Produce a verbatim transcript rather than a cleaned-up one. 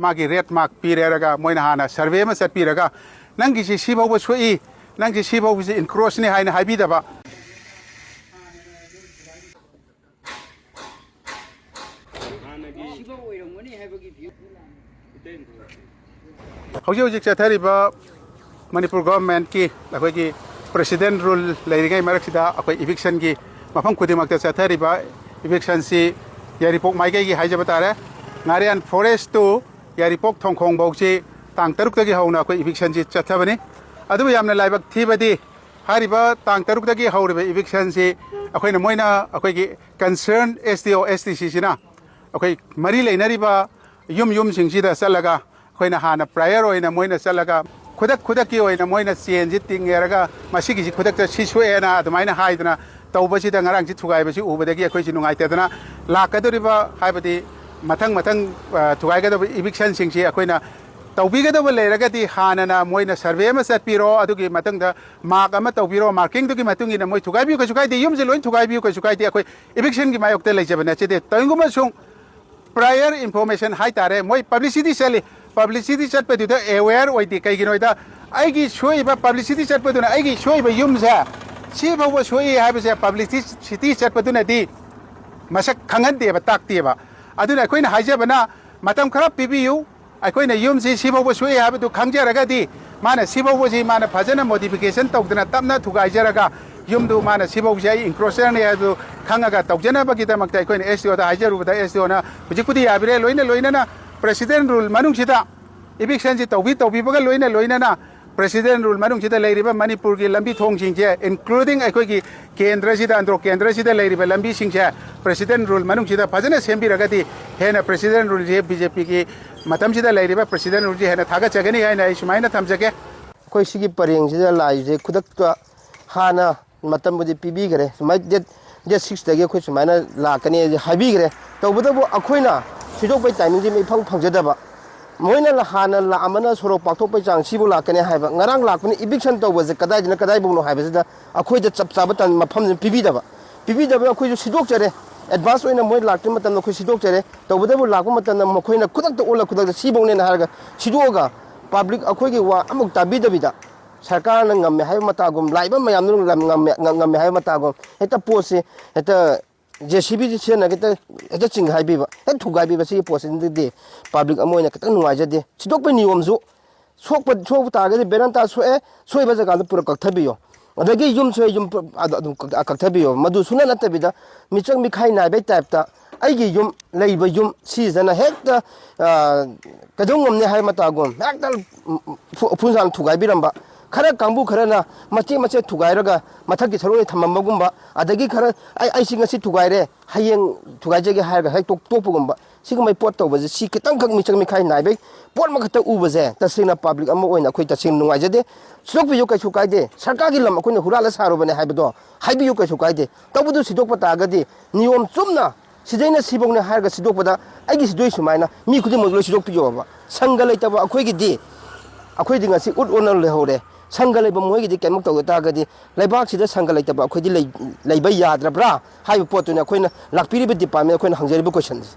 ꯃꯥꯒꯤ rate mark ꯄꯤꯔꯦꯔꯒ ꯃꯣꯏꯅ ꯍꯥꯟꯅ ꯁꯔꯚꯦ ꯑꯃ ꯆꯠꯄꯤꯔꯒ, "ꯅꯪꯒꯤꯁꯤ ꯁꯤ ꯐꯥꯎꯕ ꯁꯣꯛꯏ, ꯅꯪꯁꯤ ꯁꯤ ꯐꯥꯎꯕꯁꯤ ꯏꯟꯀ꯭ꯔꯣꯁꯅꯤ" ꯍꯥꯏꯅ ꯍꯥꯏꯕꯤꯗꯕ꯫ ꯍꯧꯖꯤꯛ ꯍꯧꯖꯤꯛ ꯆꯠꯊꯔꯤꯕ ꯃꯅꯤꯄꯨꯔ ꯒꯣꯚꯔꯟꯃꯦꯟꯠꯀꯤ ꯑꯩꯈꯣꯏꯒꯤ ꯄ꯭ꯔꯦꯁꯤꯗꯦꯟꯠ ꯔꯨꯜ ꯂꯩꯔꯤꯉꯩ ꯃꯔꯛꯁꯤꯗ, ꯑꯩꯈꯣꯏ ꯏꯚꯤꯛꯁꯟꯒꯤ ꯃꯐꯝ ꯈꯨꯗꯤꯡꯃꯛꯇ ꯆꯠꯊꯔꯤꯕ ꯏꯚꯤꯛꯁꯟꯁꯤ ꯌꯥꯏꯔꯤꯄꯣꯛ ꯃꯥꯏꯀꯩꯒꯤ ꯍꯥꯏꯖꯕ ꯇꯥꯔꯦ, ꯉꯥꯔꯤꯌꯥꯟ ꯐꯣꯔꯦꯁ to ꯌꯥꯏꯔꯤꯄꯣꯛ ꯊꯣꯡꯈꯣꯡ ꯐꯥꯎꯁꯤ ꯇꯥꯡ ꯇꯔꯨꯛꯇꯒꯤ ꯍꯧꯅ ꯑꯩꯈꯣꯏ ꯏꯚꯤꯛꯁꯟꯁꯤ ꯆꯠꯊꯕꯅꯤ꯫ ꯑꯗꯨꯕꯨ ꯌꯥꯝꯅ ꯂꯥꯏꯕꯛ ꯊꯤꯕꯗꯤ, ꯍꯥꯏꯔꯤꯕ ꯇꯥꯡ ꯇꯔꯨꯛꯇꯒꯤ ꯍꯧꯔꯤꯕ ꯏꯚꯤꯛꯁꯟꯁꯤ ꯑꯩꯈꯣꯏꯅ, ꯃꯣꯏꯅ ꯑꯩꯈꯣꯏꯒꯤ ꯀꯟꯁꯔꯟ ꯑꯦꯁ ꯗꯤ ꯑꯣ, ꯑꯦꯁ ꯗꯤ ꯁꯤꯁꯤꯅ ꯑꯩꯈꯣꯏ ꯃꯔꯤ ꯂꯩꯅꯔꯤꯕ ꯌꯨꯝ ꯌꯨꯝꯁꯤꯡꯁꯤꯗ ꯆꯠꯂꯒ, ꯑꯩꯈꯣꯏꯅ ꯍꯥꯟꯅ ꯄ꯭ꯔꯥꯏꯌꯔ ꯑꯣꯏꯅ ꯃꯣꯏꯅ ꯆꯠꯂꯒ, ꯈꯨꯗꯛ ꯈꯨꯗꯛꯀꯤ ꯑꯣꯏꯅ ꯃꯣꯏꯅ ꯆꯦꯟꯁꯤ ꯇꯤꯡꯉꯦꯔꯒ, "ꯃꯁꯤꯒꯤꯁꯤ ꯈꯨꯗꯛꯇ ꯁꯤ ꯁꯣꯛꯑꯦꯅ" ꯑꯗꯨꯃꯥꯏꯅ ꯍꯥꯏꯗꯅ ꯇꯧꯕꯁꯤꯗ, ꯉꯔꯥꯡꯁꯤ ꯊꯨꯒꯥꯏꯕꯁꯤ ꯎꯕꯗꯒꯤ ꯑꯩꯈꯣꯏꯁꯤ ꯅꯨꯡꯉꯥꯏꯇꯗꯅ, ꯂꯥꯛꯀꯗꯧꯔꯤꯕ, ꯍꯥꯏꯕꯗꯤ ꯃꯊꯪ ꯃꯊꯪ, ꯑ, ꯊꯨꯒꯥꯏꯒꯗꯕ ꯏꯚꯤꯛꯁꯟꯁꯤꯡꯁꯤ ꯑꯩꯈꯣꯏꯅ ꯇꯧꯕꯤꯒꯗꯕ ꯂꯩꯔꯒꯗꯤ, ꯍꯥꯟꯅꯅ ꯃꯣꯏꯅ ꯁꯔꯚꯦ ꯑꯃ ꯆꯠꯄꯤꯔꯣ, ꯑꯗꯨꯒꯤ ꯃꯇꯨꯡꯗ ꯃꯥꯔꯛ ꯑꯃ ꯇꯧꯕꯤꯔꯣ, ꯃꯥꯔꯀꯤꯡꯗꯨꯒꯤ ꯃꯇꯨꯡ ꯏꯟꯅ ꯃꯣꯏ ꯊꯨꯒꯥꯏꯕꯤꯌꯨ, ꯀꯩꯁꯨ ꯀꯥꯏꯗꯦ, ꯌꯨꯝꯁꯦ ꯂꯣꯏ ꯊꯨꯒꯥꯏꯕꯤꯌꯨ, ꯀꯩꯁꯨ ꯀꯥꯏꯗꯦ, ꯑꯩꯈꯣꯏ ꯏꯚꯤꯛꯁꯟꯒꯤ ꯃꯥꯌꯣꯛꯇ ꯂꯩꯖꯕ ꯅꯠꯆꯗꯦ꯫ ꯇꯧꯏꯒꯨꯝꯕꯁꯨꯡ ꯄ꯭ꯔꯥꯏꯌꯔ ꯏꯟꯐꯣꯔꯃꯦꯁꯟ ꯍꯥꯏꯇꯥꯔꯦ, ꯃꯣꯏ ꯄꯕ꯭ꯂꯤꯁꯤꯇꯤ ꯆꯠꯂꯤ, ꯄꯕ꯭ꯂꯤꯁꯤꯇꯤ ꯆꯠꯄꯗꯨꯗ ꯑꯦꯋꯦꯌꯔ ꯑꯣꯏꯗꯦ꯫ ꯀꯩꯒꯤꯅꯣꯗ, ꯑꯩꯒꯤ ꯁꯣꯛꯏꯕ ꯄꯕ꯭ꯂꯤꯁꯤꯇꯤ ꯆꯠꯄꯗꯨꯅ ꯑꯩꯒꯤ ꯁꯣꯛꯏꯕ ꯌꯨꯝꯁꯦ ꯁꯤ ꯐꯥꯎꯕ ꯁꯣꯛꯏ ꯍꯥꯏꯕꯁꯦ ꯄꯕ꯭ꯂꯤꯁꯤꯇꯤ ꯆꯠꯄꯗꯨꯅꯗꯤ ꯃꯁꯛ ꯈꯪꯍꯟꯗꯦꯕ, ꯇꯥꯛꯇꯦꯕ꯫ ꯑꯗꯨꯅ ꯑꯩꯈꯣꯏꯅ ꯍꯥꯏꯖꯕꯅ, ꯃꯇꯝ ꯈꯔ ꯄꯤꯕꯤꯌꯨ, ꯑꯩꯈꯣꯏꯅ ꯌꯨꯝꯁꯤ ꯁꯤ ꯐꯥꯎꯕ ꯁꯣꯛꯏ ꯍꯥꯏꯕꯗꯨ ꯈꯪꯖꯔꯒꯗꯤ, ꯃꯥꯅ ꯁꯤ ꯐꯥꯎꯕꯁꯤ ꯃꯥꯅ ꯐꯖꯅ ꯃꯣꯗꯤꯐꯤꯀꯦꯁꯟ ꯇꯧꯗꯅ ꯇꯞꯅ ꯊꯨꯒꯥꯏꯖꯔꯒ, ꯌꯨꯝꯗꯨ ꯃꯥꯅ ꯁꯤ ꯐꯥꯎꯕꯁꯤ ꯑꯩ ꯏꯟꯀ꯭ꯔꯣꯆꯔꯅꯤ ꯍꯥꯏꯕꯗꯨ ꯈꯪꯉꯒ ꯇꯧꯖꯅꯕꯒꯤꯗꯃꯛꯇ ꯑꯩꯈꯣꯏꯅ ꯑꯦꯁ ꯗꯤ ꯑꯣꯗ ꯍꯥꯏꯖꯔꯨꯕꯗ, ꯑꯦꯁ ꯗꯤ ꯑꯣꯅ ꯍꯧꯖꯤꯛꯄꯨꯗꯤ ꯌꯥꯕꯤꯔꯦ, ꯂꯣꯏꯅ ꯂꯣꯏꯅꯅ ꯄ꯭ꯔꯦꯁꯤꯗꯦꯟ ꯔꯨꯜ ꯃꯅꯨꯡꯁꯤꯗ ꯏꯚꯤꯛꯁꯟꯁꯤ ꯇꯧꯕꯤ ꯇꯧꯕꯤꯕꯒ ꯂꯣꯏꯅ ꯂꯣꯏꯅꯅ ꯄ꯭ꯔꯦꯁꯤꯗꯦꯟ ꯔꯨꯜ ꯃꯅꯨꯡꯁꯤꯗ ꯂꯩꯔꯤꯕ ꯃꯅꯤꯄꯨꯔꯒꯤ ꯂꯝꯕꯤ ꯊꯣꯡꯁꯤꯡꯁꯦ, ꯏꯟꯀ꯭ꯂꯨꯗꯤꯡ ꯑꯩꯈꯣꯏꯒꯤ ꯀꯦꯟꯗ꯭ꯔꯁꯤꯗ, ꯑꯟꯗ꯭ꯔꯣ ꯀꯦꯟꯗ꯭ꯔꯁꯤꯗ ꯂꯩꯔꯤꯕ ꯂꯝꯕꯤꯁꯤꯡꯁꯦ ꯄ꯭ꯔꯦꯁꯤꯗꯦꯟ ꯔꯨꯜ ꯃꯅꯨꯡꯁꯤꯗ ꯐꯖꯅ ꯁꯦꯝꯕꯤꯔꯒꯗꯤ, ꯍꯦꯟꯅ ꯄ꯭ꯔꯦꯁꯤꯗꯦꯟ ꯔꯨꯜꯁꯦ ꯕꯤ ꯖꯦ ꯄꯤꯒꯤ ꯃꯇꯝꯁꯤꯗ ꯂꯩꯔꯤꯕ ꯄ꯭ꯔꯦꯁꯤꯗꯦꯟ ꯔꯨꯜꯁꯦ ꯍꯦꯟꯅ ꯊꯥꯒꯠꯆꯒꯅꯤ ꯍꯥꯏꯅ ꯑꯩ ꯁꯨꯃꯥꯏꯅ ꯊꯝꯖꯒꯦ꯫ ꯑꯩꯈꯣꯏ ꯁꯤꯒꯤ ꯄꯔꯦꯡꯁꯤꯗ ꯂꯥꯛꯏꯁꯦ ꯈꯨꯗꯛꯇ ꯍꯥꯟꯅ ꯃꯇꯝꯕꯨꯗꯤ ꯄꯤꯕꯤꯈ꯭ꯔꯦ꯫ ꯁꯨꯃꯥꯏꯅ ꯗꯦꯠ, ꯗꯦꯠ ꯁꯤꯛꯁꯇꯒꯤ ꯑꯩꯈꯣꯏ ꯁꯨꯃꯥꯏꯅ ꯂꯥꯛꯀꯅꯤ ꯍꯥꯏꯕꯁꯦ ꯍꯥꯏꯕꯤꯈ꯭ꯔꯦ꯫ ꯇꯧꯕꯇꯕꯨ ꯑꯩꯈꯣꯏꯅ ꯁꯤꯗꯣꯛꯄꯒꯤ ꯇꯥꯏꯃꯤꯡꯁꯤ ꯏꯐꯪ ꯐꯪꯖꯗꯕ꯫ ꯃꯣꯏꯅ ꯍꯥꯟꯅ ꯂꯥꯛꯑꯝꯕꯅ ꯁꯣꯔꯣꯛ ꯄꯥꯛꯊꯣꯛꯄꯒꯤ ꯆꯥꯡ ꯁꯤꯕꯨ ꯂꯥꯛꯀꯅꯤ ꯍꯥꯏꯕ꯫ ꯉꯔꯥꯡ ꯂꯥꯛꯄꯅ ꯏꯚꯤꯛꯁꯟ ꯇꯧꯕꯁꯦ ꯀꯗꯥꯏꯗꯅ ꯀꯗꯥꯏꯐꯥꯎꯅꯣ ꯍꯥꯏꯕꯁꯤꯗ ꯑꯩꯈꯣꯏꯗ ꯆꯞ ꯆꯥꯕ ꯇꯟ-, ꯃꯐꯝꯁꯤ ꯄꯤꯕꯤꯗꯕ꯫ ꯄꯤꯕꯤꯗꯕꯅ ꯑꯩꯈꯣꯏꯁꯨ ꯁꯤꯗꯣꯛꯆꯔꯦ꯫ ꯑꯦꯗꯚꯥꯟꯁ ꯑꯣꯏꯅ ꯃꯣꯏ ꯂꯥꯛꯇ꯭ꯔꯤꯉꯩ ꯃꯇꯝꯗ ꯑꯩꯈꯣꯏ ꯁꯤꯗꯣꯛꯆꯔꯦ꯫ ꯇꯧꯕꯇꯕꯨ ꯂꯥꯛꯄ ꯃꯇꯝꯗ ꯃꯈꯣꯏꯅ ꯈꯨꯗꯛꯇ ꯑꯣꯜꯂ ꯈꯨꯗꯛꯇ ꯁꯤꯐꯧꯅꯦꯅ ꯍꯥꯏꯔꯒ ꯁꯤꯗꯣꯛꯑꯒ ꯄꯕ꯭ꯂꯤꯛ ꯑꯩꯈꯣꯏꯒꯤ ꯋꯥ ꯑꯃꯨꯛ ꯇꯥꯕꯤꯗꯕꯤꯗ ꯁꯔꯀꯥꯔꯅ ꯉꯝꯃꯦ ꯍꯥꯏꯕ ꯃꯇꯥꯒꯨꯝ, ꯂꯥꯛꯏꯕ ꯃꯌꯥꯝꯗꯨꯅ ꯉꯝ-, ꯉꯝꯃꯦ, ꯉꯝ-, ꯉꯝꯃꯦ ꯍꯥꯏꯕ ꯃꯇꯥꯒꯨꯝ ꯍꯦꯛꯇ ꯄꯣꯠꯁꯤ ꯍꯦꯛꯇ ꯖꯦ ꯁꯤ ꯕꯤꯁꯤ ꯁꯤꯖꯤꯟꯅꯔꯒ ꯍꯦꯛꯇ, ꯍꯦꯛꯇ ꯆꯤꯡꯒꯥꯏꯕꯤꯕ, ꯍꯦꯛ ꯊꯨꯒꯥꯏꯕꯤꯕ, ꯁꯤꯒꯤ ꯄꯣꯠꯁꯤꯗꯤ ꯄꯕ꯭ꯂꯤꯛ ꯑꯃ ꯑꯣꯏꯅ ꯈꯤꯇꯪ ꯅꯨꯡꯉꯥꯏꯖꯗꯦ꯫ ꯁꯤꯗꯣꯛꯄꯒꯤ ꯅꯤꯌꯣꯝꯁꯨ ꯁꯣꯛꯄ, ꯁꯣꯛꯄ ꯇꯥꯔꯒꯗꯤ ꯕꯦꯔꯟꯇꯥ ꯁꯣꯛꯑꯦ, ꯁꯣꯏꯕ ꯖꯒꯥꯗ ꯄꯨꯔꯥ ꯀꯛꯊꯕꯤꯌꯣ꯫ ꯑꯗꯒꯤ ꯌꯨꯝ ꯁꯣꯛꯑꯦ, ꯌꯨꯝ ꯄꯨ-, ꯑꯗꯨ ꯑꯗꯨꯝ ꯀꯛ-, ꯀꯛꯊꯕꯤꯌꯣ꯫ ꯃꯗꯨ ꯁꯨꯡꯅꯠ ꯅꯠꯇꯕꯤꯗ ꯃꯤꯆꯪ ꯃꯤꯈꯥꯏ ꯅꯥꯏꯕꯩ ꯇꯥꯏꯞꯇ ꯑꯩꯒꯤ ꯌꯨꯝ, ꯂꯩꯕ ꯌꯨꯝ ꯁꯤꯁꯤꯅ ꯍꯦꯛꯇ, ꯑ, ꯀꯩꯗꯧ ꯉꯝꯅꯤ ꯍꯥꯏꯕ ꯃꯇꯥꯒꯨꯝ ꯍꯦꯛꯇ ꯎꯐꯨ-, ꯎꯐꯨꯟ ꯁꯥꯅ ꯊꯨꯒꯥꯏꯕꯤꯔꯝꯕ꯫ ꯈꯔ ꯀꯥꯡꯕꯨ ꯈꯔꯅ ꯃꯆꯦꯠ ꯃꯆꯦꯠ ꯊꯨꯒꯥꯏꯔꯒ ꯃꯊꯛꯀꯤ ꯁꯔꯨꯛ ꯑꯣꯏꯅ ꯊꯝꯃꯝꯕꯒꯨꯝꯕ, ꯑꯗꯒꯤ ꯈꯔ "ꯑꯩ, ꯑꯩꯁꯤ ꯉꯁꯤ ꯊꯨꯒꯥꯏꯔꯦ, ꯍꯌꯦꯡ ꯊꯨꯒꯥꯏꯖꯒꯦ" ꯍꯥꯏꯔꯒ ꯍꯦꯛ ꯇꯣꯛ-, ꯇꯣꯛꯄꯒꯨꯝꯕ, ꯁꯤꯒꯨꯝꯕꯒꯤ ꯄꯣꯠ ꯇꯧꯕꯁꯦ, ꯁꯤ ꯈꯤꯇꯪꯈꯛ ꯃꯤꯆꯪ ꯃꯤꯈꯥꯏ ꯅꯥꯏꯕꯩ ꯄꯣꯠ ꯑꯃꯈꯛꯇ ꯎꯕꯁꯦ ꯇꯁꯦꯡꯅ ꯄꯕ꯭ꯂꯤꯛ ꯑꯃ ꯑꯣꯏꯅ ꯑꯩꯈꯣꯏ ꯇꯁꯦꯡꯅ ꯅꯨꯡꯉꯥꯏꯖꯗꯦ꯫ ꯁꯤꯗꯣꯛꯄꯤꯌꯨ, ꯀꯩꯁꯨ ꯀꯥꯏꯗꯦ꯫ ꯁꯔꯀꯥꯔꯒꯤ ꯂꯝ ꯑꯩꯈꯣꯏꯅ ꯍꯨꯔꯥꯜꯂ ꯁꯥꯔꯨꯕꯅꯦ ꯍꯥꯏꯕꯗꯣ ꯍꯥꯏꯕꯤꯌꯨ, ꯀꯩꯁꯨ ꯀꯥꯏꯗꯦ꯫ ꯇꯧꯕꯗꯨ ꯁꯤꯗꯣꯛꯄ ꯇꯥꯔꯒꯗꯤ ꯅꯤꯌꯣꯝ ꯆꯨꯝꯅ ꯁꯤꯗꯩꯅ ꯁꯤꯐꯧꯅꯦ ꯍꯥꯏꯔꯒ ꯁꯤꯗꯣꯛꯄꯗ ꯑꯩꯒꯤ ꯁꯤꯗꯣꯏ ꯁꯨꯃꯥꯏꯅ ꯃꯤ ꯈꯨꯗꯤꯡꯃꯛ ꯂꯣꯏ ꯁꯤꯗꯣꯛꯄꯤꯌꯣꯕ꯫ ꯁꯪꯒ ꯂꯩꯇꯕ ꯑꯩꯈꯣꯏꯒꯤꯗꯤ, ꯑꯩꯈꯣꯏꯗꯤ ꯉꯁꯤ ꯎꯠ ꯑꯣꯟꯅ ꯂꯩꯍꯧꯔꯦ꯫ ꯁꯪꯒ ꯂꯩꯕ ꯃꯣꯏꯒꯤꯗꯤ ꯀꯩꯝꯇ ꯇꯧꯗ ꯇꯥꯔꯒꯗꯤ ꯂꯩꯕꯥꯛꯁꯤꯗ ꯁꯪꯒ ꯂꯩꯇꯕ ꯑꯩꯈꯣꯏꯗꯤ ꯂꯩ-, ꯂꯩꯕ ꯌꯥꯗ꯭ꯔꯕ꯭ꯔꯥ ꯍꯥꯏꯕ ꯄꯣꯠꯇꯨꯅꯤ ꯑꯩꯈꯣꯏꯅ ꯂꯥꯛꯄꯤꯔꯤꯕ ꯗꯤꯄꯥꯔꯠꯃꯦꯟ ꯑꯩꯈꯣꯏꯅ ꯍꯪꯖꯔꯤꯕ ꯀꯣꯏꯁꯟꯁꯦ꯫